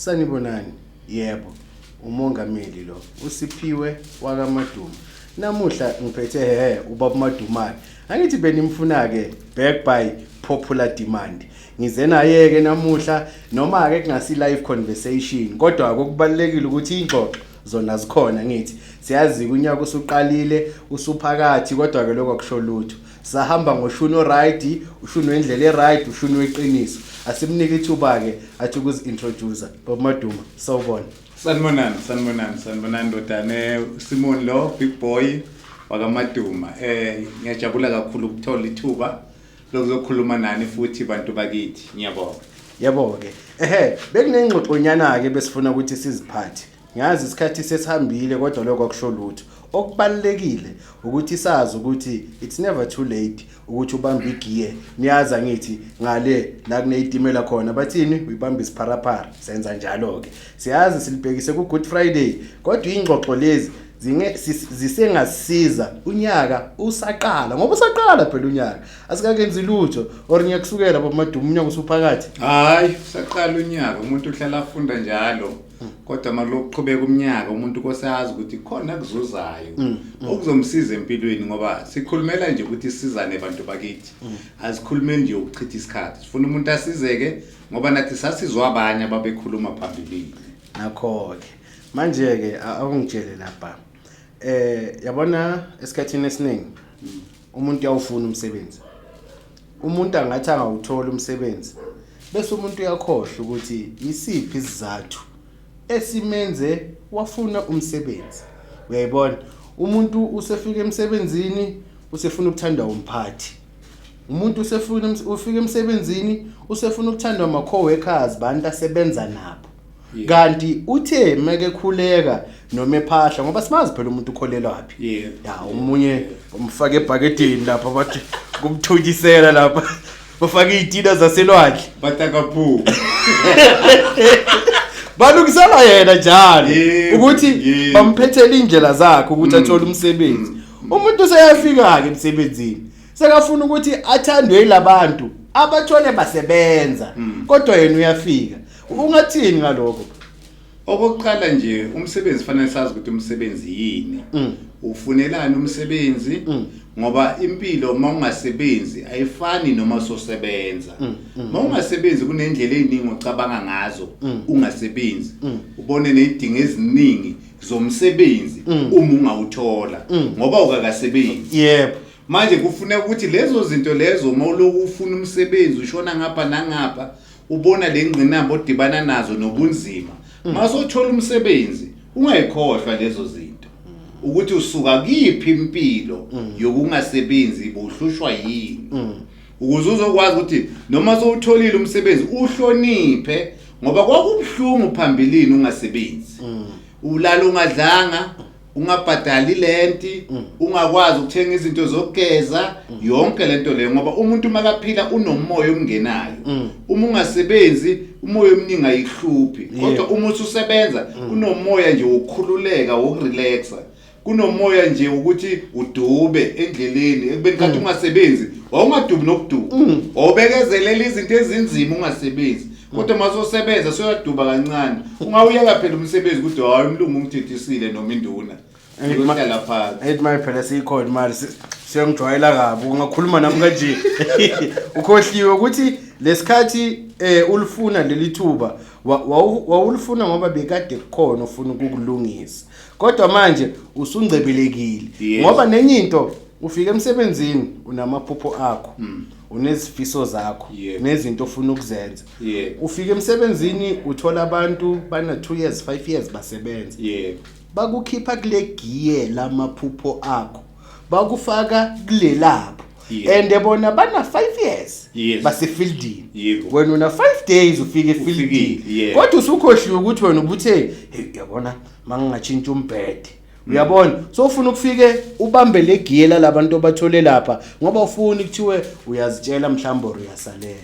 Sanibonani. Yebo, umongameli lo uSiphiwe wakaMaduma. Namuhla ngiphethe he ubaba Madumane. Angithi benimfuna ke back by popular demand. Ngize naye ke namuhla noma ke kungasi live conversation kodwa okubalekile ukuthi ingxoxo zona zikhona. Ngithi siyazi unyaka usuqalile, usuphakathi, kodwa ke lokho akusho lutho. Sahamba ngoshuni oright, ushuni wendlela eright, ushuni weqiniso. Asimnike ithuba ke athi ukuzi-introduce. Baba Maduma, sawubona. Sanibonani, sanibonani, sanibonani ndodane. Simon lo big boy wakaMaduma. Ngiyajabula kakhulu ukuthola ithuba lokuzokhuluma nani futhi bantu bakithi. Ngiyabonga. Yebo ke. Ehe, bekunengxoxonyana ke besifuna ukuthi siziphathe. Ngazi isikhathi sesihambile kodwa lokho akusho lutho. Okubalekile ukuthi sazi ukuthi it's never too late ukuthi ubambe igiye. Niyazi ngithi ngale la kuneyitimela khona bathini, uyibamba isipharapara. Senza njalo ke. Siyazi silibhekise ku Good Friday kodwa ingxoxo lezi zisengasisiza unyaka usaqala, ngoba usaqala phela unyaka, asikakenzi lutho. Or ngiyakusukela baba Maduma, unyaka usuphakathi. Hayi, usaqala unyaka, umuntu uhlala afunda njalo. Kodwa malokuqhubeka umnyaka umuntu kosazi ukuthi khona akuzuzayo okuzomsiza empilweni, ngoba sikhulumela nje ukuthi sisizane bantu bakithi. Asikhulumeli nje ukuchitha isikhathi. Sifuna umuntu asizeke ngoba nathi sasizwa abanye ababekhuluma phambilini. Nakho ke. Manje ke awungitshele lapha. Yabona esikhathini esiningi umuntu uyawufuna umsebenzi. Umuntu angathi angawuthola umsebenzi bese umuntu uyakhohlwa ukuthi isiphi isizathu esimenze wafuna umsebenzi. Uyayibona, umuntu usefika emsebenzini usefuna ukuthandwa umphathi. Umuntu usefuna ufika emsebenzini usefuna ukuthandwa ama coworkers, bantu asebenza nabo. Kanti uthe meke khuleka noma ephahla, ngoba simazi phela umuntu ukholelwaphi. Ya, omunye umfake ebhakedeni lapha, bathi kumthukisela lapha, bafake izitina zaselwandle. Batakapu. Balungisela yena njalo ukuthi bamphethele indlela zakhe ukuthi athole umsebenzi. Umuntu useyafika ke emsebenzini, sekafuna ukuthi athandwe yilabantu abathole basebenza, kodwa yena uyafika. Ungathini ngalokho? Okokuqala nje, umsebenzi fanele sazi ukuthi umsebenzi yini. Ufunelani umsebenzi? Ngoba impilo uma ungasebenzi ayifani noma usosebenza. Uma ungasebenzi kunendlela eziningi ocabanga ngazo ungasebenzi. Ubone nezidingo eziningi zomsebenzi uma ungawuthola ngoba ukakasebenzi. Manje kufuneka ukuthi lezo zinto lezo uma uloku ufuna umsebenzi ushona ngapha nangapha, ubona le ngqinamba odibana nazo nobunzima. Masothola umsebenzi ungayikhohlwa lezo zinto, ukuthi usuka kiphi impilo yokungasebenzi, buhlushwa yini, ukuze uzokwazi ukuthi noma sowutholile umsebenzi uhloniphe, ngoba kwakubuhlungu phambilini ungasebenzi, ulala ungadlanga, ungabhadali lenti, ungakwazi ukuthenga izinto zokugeza, yonke lento leyo. Ngoba umuntu makaphila unomoya omngenayo. Uma ungasebenzi umoya omningi ayihluphi, kodwa uma ususebenza kunomoya nje wokukhululeka, wokurelaxa, kunomoya nje ukuthi udube endleleni ekubeni kanti ungasebenzi wawungadubi nokuduba, wawubekezelela izinto ezinzima ungasebenzi. Kodwa uma usosebenza soyaduba kancane, ungawuyeka phela umsebenzi ukuthi hayi umlungu ungithethisile noma induna, uyohlala phansi. Ethi manje phela siyikhona imali, siyangijwayela kabi ungakhuluma nami kanje. Ukhohliwe ukuthi lesikhathi ulifuna leli thuba, wawulifuna ngoba bekade kukhona ufuna ukukulungisa, kodwa manje usungcebelekile. Ngoba nenye into, ufika emsebenzini unamaphupho akho, unezifiso zakho, nezinto ofuna ukuzenza. Ufika emsebenzini uthola abantu bana 2 years, 5 years basebenza. Bakukhipha kule giye lamaphupho akho, bakufaka kulelapho. And bona bana 5 years basefieldini. Wena una 5 days ufike efieldini. Ufikile, yeah. Kodwa usukhohliwe ukuthi wena ubuthe, hey, uyabona mangingatshintsha umbhede. Uyabona, so ufuna ukufike ubambe le giye labantu obathole lapha, ngoba ufuni kuthiwe uyazitshela mhlawumbe or uyasalela.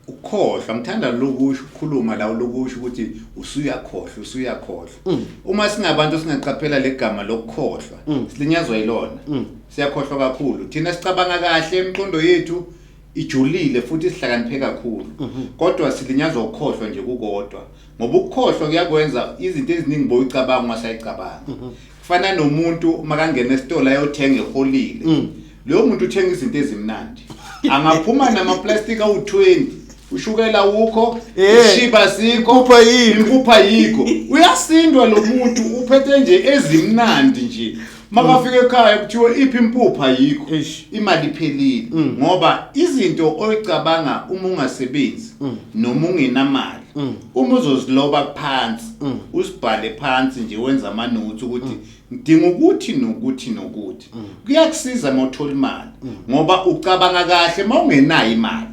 Ukukhohlwa, ngithanda lokusho ukukhuluma la lokusho ukuthi usuyakhohlwa, usuyakhohlwa. Uma singabantu singaqaphela legama lokukhohlwa, silinyazwa yilona. Siyakhohlwa kakhulu. Thina sicabanga kahle, imiqondo yethu ijulile futhi sihlakaniphe kakhulu. Kodwa silinyazwa ukukhohlwa nje kukodwa, ngoba ukukhohlwa kuyakwenza izinto eziningi boyicabanga ungasayicabanga. Kufana nomuntu makangena esitolo ayothenga eholile, loyo muntu uthenga izinto ezimnandi, angaphuma nama-plastic awu-20, ushukela wukho, ishiba sikho, Impupha yikho. Impupha yikho. Uyasindwa lo muntu, uphethe nje ezimnandi nje. Makafika ekhaya kuthiwa iphi impupha? Yikho. Eish. Imali iphelile, ngoba izinto oyicabanga uma ungasebenzi noma ungenamali, uma uzoziloba phansi, usibhale phansi nje, wenza ama-notes ukuthi ngidinga ukuthi nokuthi nokuthi, kuyakusiza uma uthola imali, ngoba ucabanga kahle uma ungenayo imali.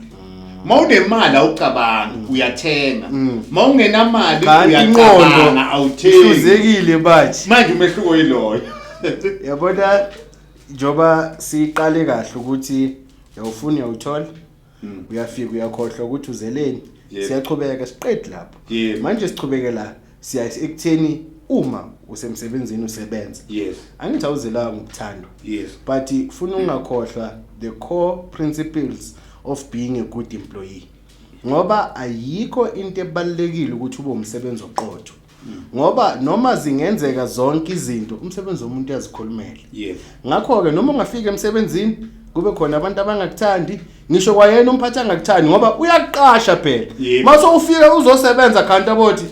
Uma unemali awucabangi, uyathenga. Uma ungenamali Kanti ingqondo uyacabanga, awuthengi. Ihluzekile bathi. Manje umehluko yiloyo. Yabona, njoba siqale kahle ukuthi uyawufuna, uyawuthola, uyafika uyakhohlwa ukuthi uzeleni. Siyachubeka, siqedi lapho. Manje sichubeke la, siya ekutheni uma usemsebenzini usebenza, angithi awuzelanga ukuthandwa, but kufuna ungakhohlwa the core principles of being a good employee, ngoba ayikho into ebalulekile ukuthi ube umsebenzi oqotho, ngoba noma zingenzeka zonke izinto, umsebenzi womuntu uyazikhulumela. Ngakho-ke noma ungafika emsebenzini kube khona abantu abangakuthandi, ngisho kwayena umphathi angakuthandi, ngoba uyakuqasha phela. Mase ufika uzosebenza, kanti abothi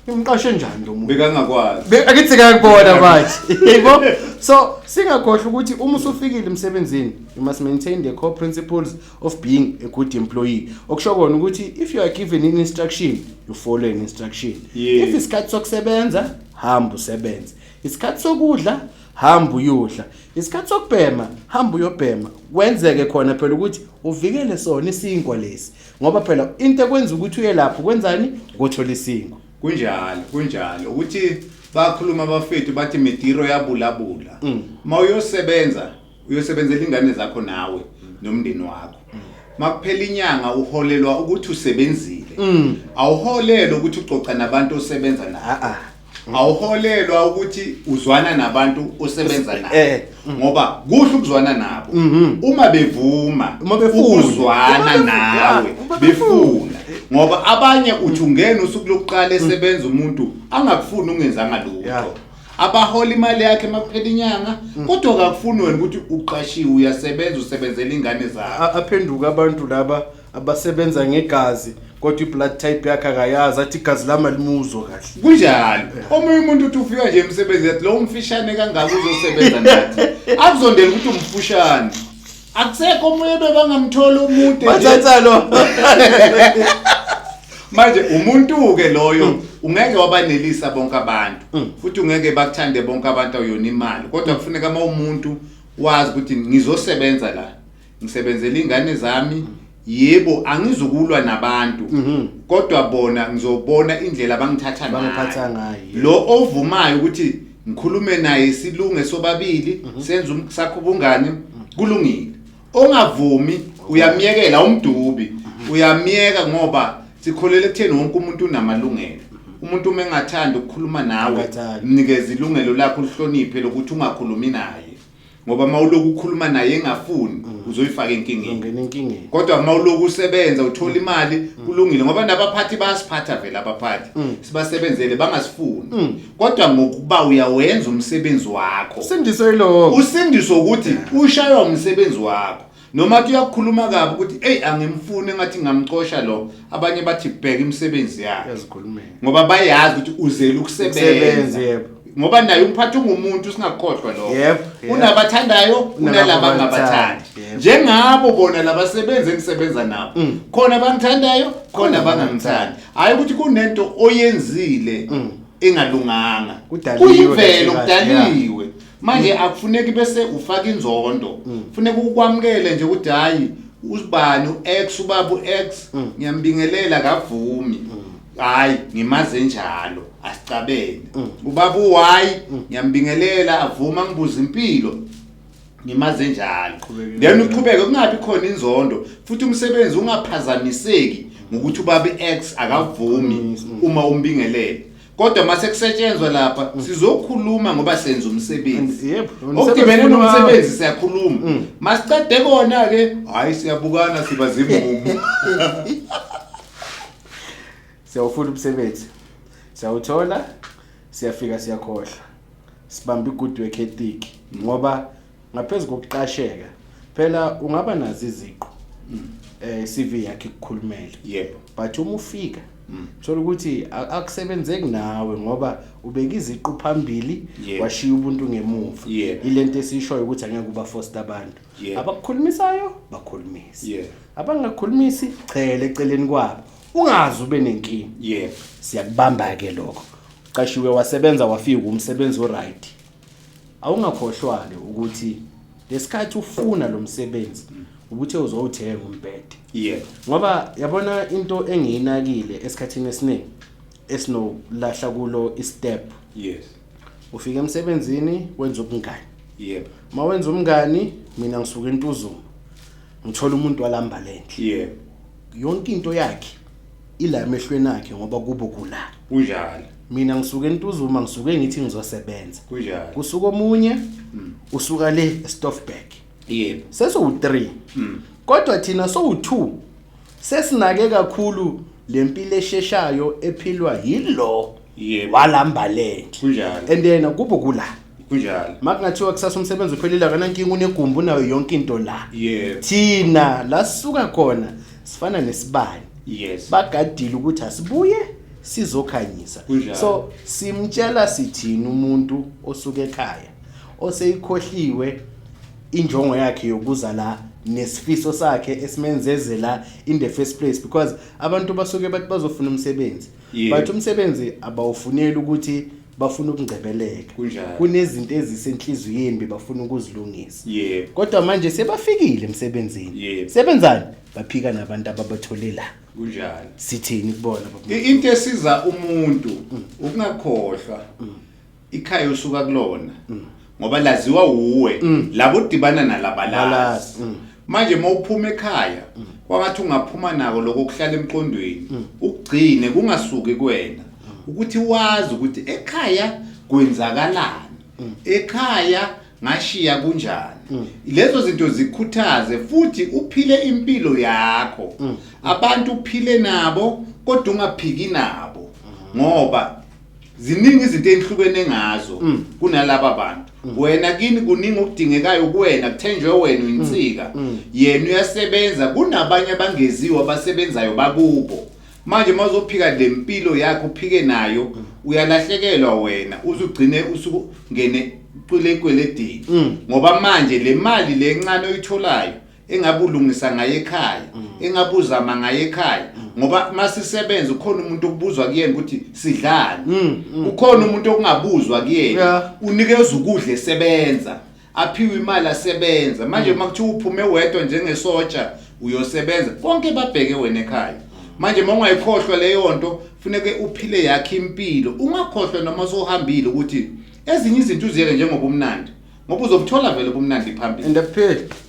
imqashe njani lo muntu? Bekangakwazi. Akithi kayakubona manje, yebo. So singakhohlwa ukuthi uma usufikile emsebenzini, you must maintain the core principles of being a good employee, okusho kona ukuthi if you are given an instruction, you follow an instruction. If isikhathi sokusebenza, hamba usebenze. Isikhathi sokudla, hamba uyodla. Isikhathi sokubhema, hamba uyobhema. Kwenzeke khona phela ukuthi uvikele sona isinkwa lesi, ngoba phela into ekwenza ukuthi uye lapho kwenzani? Ukuthola isinkwa. Kunjalo, kunjalo, ukuthi bakhuluma abafethu bathi mediro yabulabula. Uma uyosebenza, uyosebenzela ingane zakho nawe nomndeni wakho. Makuphela inyanga uholelwa ukuthi usebenzile, awuholelwa ukuthi ucoca nabantu osebenza nabo. Ah ah. Awuholelwa ukuthi uzwana nabantu osebenza nabo, ngoba kuhle ukuzwana nabo uma bevuma. Uma befuna. Ukuzwana Uma befuna. nawe. Uma befuna. Befuna, ngoba abanye uthi ungena usuku lokuqala esebenza, umuntu angakufuni ungenzanga lutho. Abahola imali yakhe makuphela inyanga, kodwa akakufuni wena ukuthi uqashiwe, uyasebenza, usebenzela ingane zakho. Aphenduka abantu laba abasebenza ngegazi, kodwa i-blood type yakhe akayazi, athi igazi lami alimuzwa kahle. Kunjalo. Omunye umuntu uthi ufika nje emsebenzini athi lo umfishane kangaka uzosebenza nathi? Akuzondela ukuthi umfushane, akusekho omunye bebangamthola omude nje. Bathatha lo. Manje umuntu-ke loyo ungeke wabanelisa bonke abantu, futhi ungeke bakuthande bonke abantu, awuyona imali. Kodwa kufuneka uma umuntu wazi ukuthi ngizosebenza la, ngisebenzela ingane zami, yebo, angizukulwa nabantu, kodwa bona ngizobona indlela abangithatha Abangiphatha ngayo. Ngayo, yebo. Lo ovumayo ukuthi ngikhulume naye, silunge sobabili, senze sakhe ubungani, kulungile. Ongavumi uyamyekela, umdubi uyamyeka, ngoba sikholele ekutheni wonke umuntu unamalungelo. Umuntu uma engathandi ukukhuluma nawe, Angathandi. mnikeze ilungelo lakho, ulihloniphe lokuthi ungakhulumi naye, ngoba uma uloku ukhuluma naye engafuni, uzoyifaka enkingeni. Uzongena enkingeni. Kodwa uma uloku usebenza uthola imali, kulungile, ngoba nabaphathi bayasiphatha vele. Abaphathi sibasebenzele bangasifuni, kodwa ngokuba uyawenza umsebenzi wakho. Sindiswe yiloko. Usindiswe ukuthi ushaywa umsebenzi wakho, noma athi uyakukhuluma kabi ukuthi eyi, angimfuni, engathi ngingamcosha lo, abanye bathi bheka imisebenzi yakhe. Uyazikhulumela. Ngoba bayazi ukuthi uzele ukusebenza. Ukusebenza, yebo. Ngoba naye umphathi ungumuntu, singakhohlwa lokho. Yebo, yebo. Unabathandayo, unalaba abangabathandi. Njengabo bona labasebenzi engisebenza nabo, khona abangithandayo, khona abangangithandi. Hhayi ukuthi kunento oyenzile engalunganga. Kudaliwe Kuyimvelo. kahle kahle. Kudaliwe. Manje akufuneki bese ufaka inzondo, funeka ukwamukele nje ukuthi hayi, uzibani u-X, ubaba u-X, ngiyambingelela, kavumi, hayi, ngimaze njalo, asicabene. Ubaba u-Y, ngiyambingelela, avuma, ngibuza impilo, ngimaze njalo. Qhubeke. Then uqhubeke, kungabi khona inzondo, futhi umsebenzi ungaphazamiseki ngokuthi ubaba i-X akavumi uma umbingelele. Kodwa mase kusetshenzwa lapha sizokhuluma ngoba senza umsebenzi. Yebo. Okudibene nomsebenzi siyakhuluma. Masicede kona ke, hayi siyabukana siba zimumu. Siyawufuna umsebenzi. Siyawuthola, siyafika siyakhohlwa. Sibamba i-good work ethic ngoba ngaphezulu kokuqasheka phela ungaba nazo iziqu CV yakhe ikukhulumela. But uma ufika thola ukuthi akusebenzeki nawe ngoba ubeka iziqu phambili washiya ubuntu ngemuva. Ilento esishoyo ukuthi angeke uba foster abantu. Abakukhulumisayo bakhulumise. Abangakhulumisi chele eceleni kwabo. Ungazi ube nenkinga. Siyakubamba ke lokho. Qashiwe wasebenza wafika umsebenzi oright. Awungakhohlwa ke ukuthi lesikhathi ufuna lo msebenzi ubuthe uzowuthenga umbhede. Ngoba yabona into engiyinakile esikhathini esiningi esinolahla kulo istep. Ufika emsebenzini wenza ubungani. Mawenza umngani mina ngisuka eNtuzuma. Ngithola umuntu walamba lenhle. Yonke into yakhe ila emehlweni akhe ngoba kubo kula. Kunjalo. Mina ngisuka eNtuzuma ngisuke ngithi ngizosebenza. Kunjalo. Kusuka omunye usuka le eStoffberg. Sesowu3. Kodwa thina sowu2. Sesinake kakhulu lempilo esheshayo ephilwa yilo. Walamba lenhle. Kunjalo. And then kubo kula. Kunjalo. Makungathiwa kusasa umsebenzi uphelile akanankinga unegumbi unayo yonke into la. Thina la sisuka khona sifana nesibani. Bagadile ukuthi asibuye sizokhanyisa. So simtshela sithini umuntu osuka ekhaya oseyikhohliwe injongo yakhe yokuza la nesifiso sakhe esimenzezela in the first place, because abantu basuke bathi bazofuna umsebenzi. But umsebenzi abawufuneli ukuthi bafuna ukungcebeleka. Kunezinto ezisenhliziyweni bafuna ukuzilungisa. Kodwa manje sebafikile emsebenzini. Sebenzani? Baphika nabantu ababatholela. Kunjalo. Sithini kubona baba? Into esiza umuntu ukungakhohlwa ikhaya usuka kulona ngoba laziwa uwe labo dibana nalabalazi. Manje mawuphuma ekhaya kwangathi ungaphuma nako lokho kuhlala emqondweni ukugcine kungasuki kuwena ukuthi wazi ukuthi ekhaya kwenzakalani, ekhaya ngashiya kunjani. Lezo zinto zikhuthaze futhi uphile impilo yakho. Abantu uphile nabo kodwa ungaphiki nabo ngoba ziningi izinto ezihlukene ngazo kunalaba bantu. Wena kini kuningi okudingekayo kuwena, kuthenjwe wena uyinsika. Yena uyasebenza, kunabanye abangeziwe abasebenzayo bakubo. Manje mawuzophika lempilo yakho uphike nayo uyalahlekelwa wena uzugcine usungene kweledini ngoba manje le mali lencane oyitholayo engabulungisa ngaye ekhaya, engabuzama ngaye ekhaya, ngoba masisebenza ukhona umuntu okubuzwa kuyena ukuthi sidlani, ukhona umuntu okungabuzwa kuyena, unikezwe ukudla esebenza, aphiwe imali asebenza. Manje makuthiwa uphume wedwa njengesotsha uyosebenza, konke babheke wena ekhaya. Manje mawungayikhohlwa leyo nto, funeke uphile yakhe impilo, ungakhohlwa noma sohambile ukuthi ezinye izinto uziyeke njengoba umnandi, ngoba uzobuthola vele ubumnandi phambili.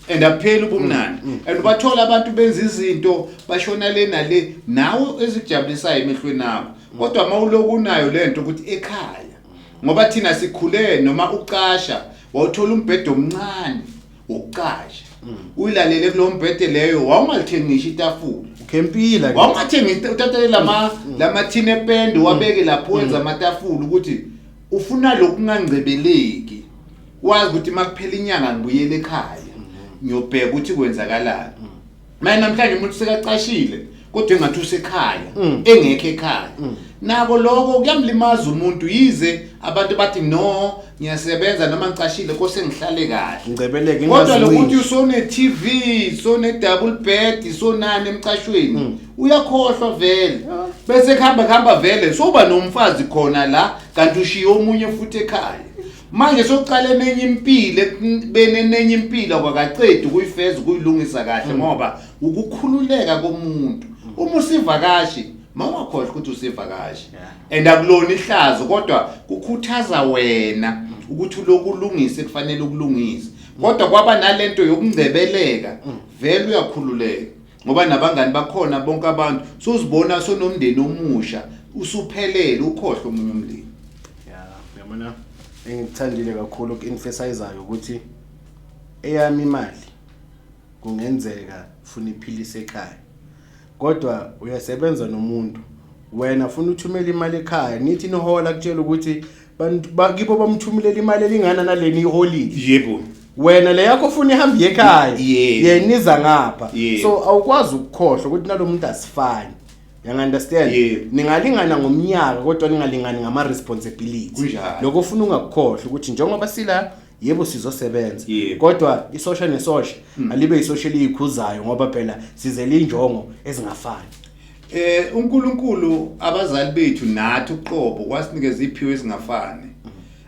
And apheli ubumnandi. And ubathola abantu benza izinto bashona le nale nawe ezikujabulisayo emehlweni akho. Kodwa mawuloku unayo lento ukuthi ekhaya, ngoba thina sikhule noma uqasha wawuthola umbhedo omncane wokuqasha, uyilalele kulo mbhede leyo, wawungalithengisha itafula. Ukhempila ke. Wawungathengi uthathe lamathini epende wabeke lapho wenza amatafula ukuthi ufuna lokungangcebeleki. Wazi ukuthi makuphela inyanga ngibuyele ekhaya ngiyobheka ukuthi kwenzakalani. Manje namhlanje umuntu sekacashile kodwa engathi usekhaya engekho ekhaya. Nako lokho kuyamlimaza umuntu, yize abantu bathi no ngiyasebenza noma ngicashile kose ngihlale kahle. Ngicebeleke Kodwa lokuthi usone TV, sone double bed, sonani emcashweni, uyakhohlwa vele. Bese kuhamba vele soba nomfazi khona la kanti ushiye omunye futhi ekhaya. Manje soqale nenye impilo, benenenye impilo kwakacedi ukuyifeza ukuyilungisa kahle ngoba ukukhululeka komuntu. Uma usivakashi, mawungakhohlwa ukuthi usivakashi. And akulona ihlazo kodwa kukhuthaza wena ukuthi lokulungise kufanele ukulungise. Kodwa kwaba nalento yokungcebeleka, vele uyakhululeka ngoba nabangani bakhona bonke abantu sozibona sonomndeni omusha. Usuphelele ukhohlwe omunye umndeni. Ya, uyabona, engikuthandile kakhulu uku-emphasize ukuthi eyami imali kungenzeka funa iphilise ekhaya, kodwa uyasebenza nomuntu, wena funa uthumela imali ekhaya, nithi nihola kutshela ukuthi bantu kibo bamthumelela imali elingana naleni iholile. Wena le yakho ufuna ihambe ekhaya, yena iza ngapha. So awukwazi ukukhohlwa ukuthi nalomuntu asifani. You understand? Ningalingana ngomnyaka kodwa ningalingani ngama responsibility. Lokho ufuna ungakukhohlwa ukuthi njengoba sila, yebo, sizosebenza, kodwa isosha nesosha alibe isosha eliyikhuzayo, ngoba phela sizele injongo ezingafani. UNkulunkulu, abazali bethu nathi uqobo kwasinikeza iphiwo ezingafani.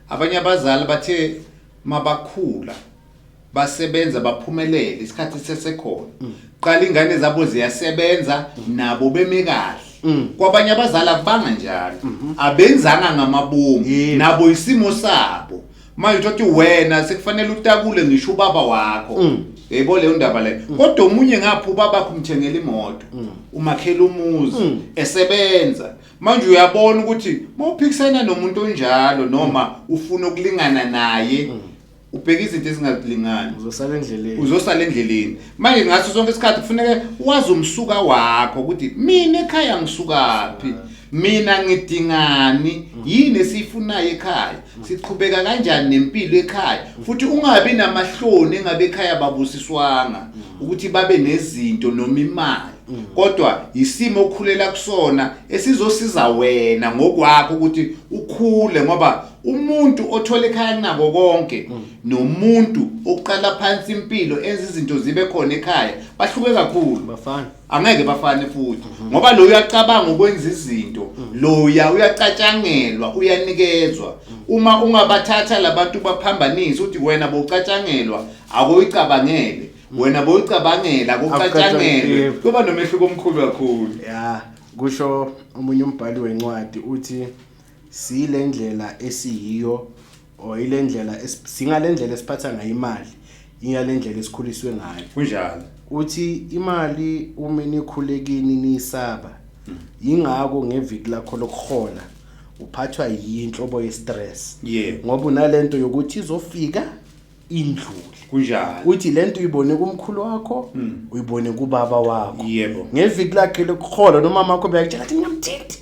Abanye abazali bathe mabakhula basebenza baphumelele isikhathi sesekhona. Qala ingane zabo ziyasebenza nabo beme kahle. Kwabanye abazali akubanga njalo. Abenzanga ngamabomu, nabo isimo sabo. Manje uthi wena sekufanele utakule ngisho ubaba wakho. Yebo, leyo ndaba le. Kodwa omunye ngapha ubaba wakho umthengela imoto, umakhela umuzi, esebenza. Manje uyabona ukuthi mawuphikisana nomuntu onjalo noma ufuna ukulingana naye, ubheka izinto ezingalingani. Uzosala endleleni. Uzosala endleleni. Manje ngaso sonke isikhathi kufuneka wazi umsuka wakho ukuthi mina ekhaya ngisukaphi, mina ngidingani, yini esiyifunayo ekhaya, siqhubeka kanjani nempilo ekhaya, futhi ungabi namahloni engabe ekhaya babusiswanga ukuthi babe nezinto noma imali, kodwa isimo okhulela kusona esizosiza wena ngokwakho ukuthi ukhule, ngoba umuntu othola ekhaya kunako konke nomuntu oqala phansi impilo enza izinto zibe khona ekhaya bahluke kakhulu. Bafana. Angeke bafane futhi, ngoba lo uyacabanga ukwenza izinto, loya uyacatshangelwa, uyanikezwa. Uma ungabathatha labantu baphambanise, uthi wena bowucatshangelwa, akuyicabangele, wena bowucabangela, akucatshangelwe, kuba nomehluko omkhulu kakhulu. Ya, kusho omunye umbhali wencwadi, uthi sile ndlela esiyiyo or ile ndlela singale ndlela esiphatha ngayo imali, ingale ndlela esikhuliswe ngayo. Uthi imali uma nikhulekini niyisaba, yingakho ngeviki lakho lokuhola uphathwa yinhlobo ye-stress, ngoba unalento yokuthi izofika indlule. Uthi lento uyibone kumkhulu wakho, uyibone kubaba wakho. Ngeviki lakhe lokuhola nomama wakho beyakutshela athi ngingamthinti,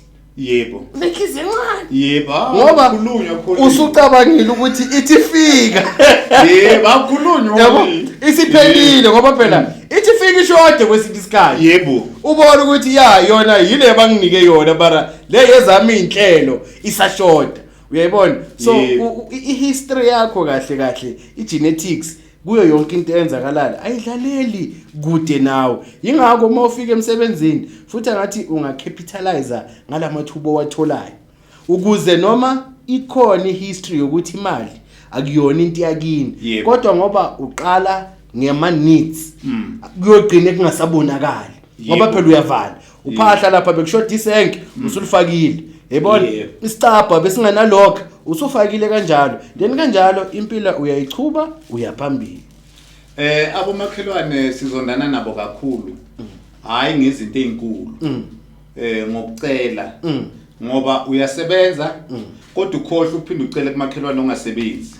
unenhliziyo encane, ngoba Akukhulunywa, khulunywa. Usucabangile ukuthi ithi fika, Yebo, akukhulunywa. yabo, isiphelile, ngoba phela ithi fika ishode kwesinye isikhathi. Ubona ukuthi ya, yona yile banginike yona, bara le yezami inhlelo isashoda, uyayibona? So i-history yakho kahle kahle, i-genetics kuyo yonke into eyenzakalayo ayidlaleli kude nawe. Yingakho uma ufika emsebenzini futhi angathi ungacapitalize ngalamathuba owatholayo, ukuze noma ikhona ihistory yokuthi imali akuyona into yakini, kodwa ngoba uqala ngema needs, kuyogcina kungasabonakali, ngoba phela uyavala uphahla lapha bekushoda isenke, usulifakile, yayibona? Isicabha besinganalokho, usufakile kanjalo, then kanjalo impilo uyayichuba uyaphambili. Abomakhelwane sizondana nabo kakhulu. Hayi ngezinto ezinkulu. Ngokucela. Ngoba uyasebenza kodwa ukhohle uphinde ucele kumakhelwane ongasebenzi.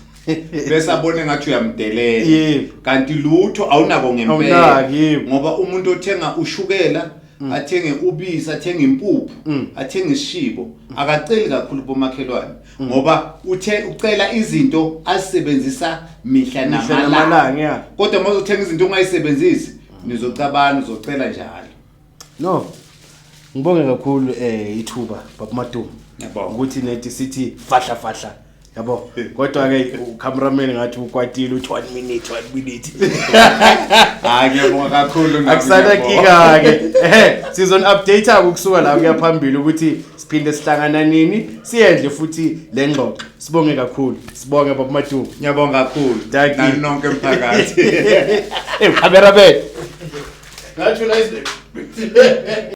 Bese abone ngathi uyamdelela. Kanti lutho awunako ngempela. Awunaki, yebo. Ngoba umuntu othenga ushukela, athenge ubisi, athenge impuphu, athenge isishibo, akaceli kakhulu kubomakhelwane, ngoba uthe ucela izinto azisebenzisa mihla mihla namalanga. Namalanga, yeah. Kodwa uma uzothenga izinto ongayisebenzisi, nizocabana, uzocela njalo. No, ngibonge kakhulu ithuba, Baba Madumo. Ngiyabonga. Ukuthi nethi sithi fahla fahla, yabo, kodwa ke ucameraman ngathi ukwatile, uthi 1 minute, 1 minute. Hayi, ngiyabonga kakhulu nami, Akusana ngiyabonga. kinga ke, sizon update ukusuka la kuya phambili ukuthi siphinde sihlangana nini, siyendle futhi le ngxoxo. Sibonge kakhulu, sibonge Baba Madumo. Ngiyabonga kakhulu. Dankie. Nani nonke emphakathi. Cameraman, ngathi.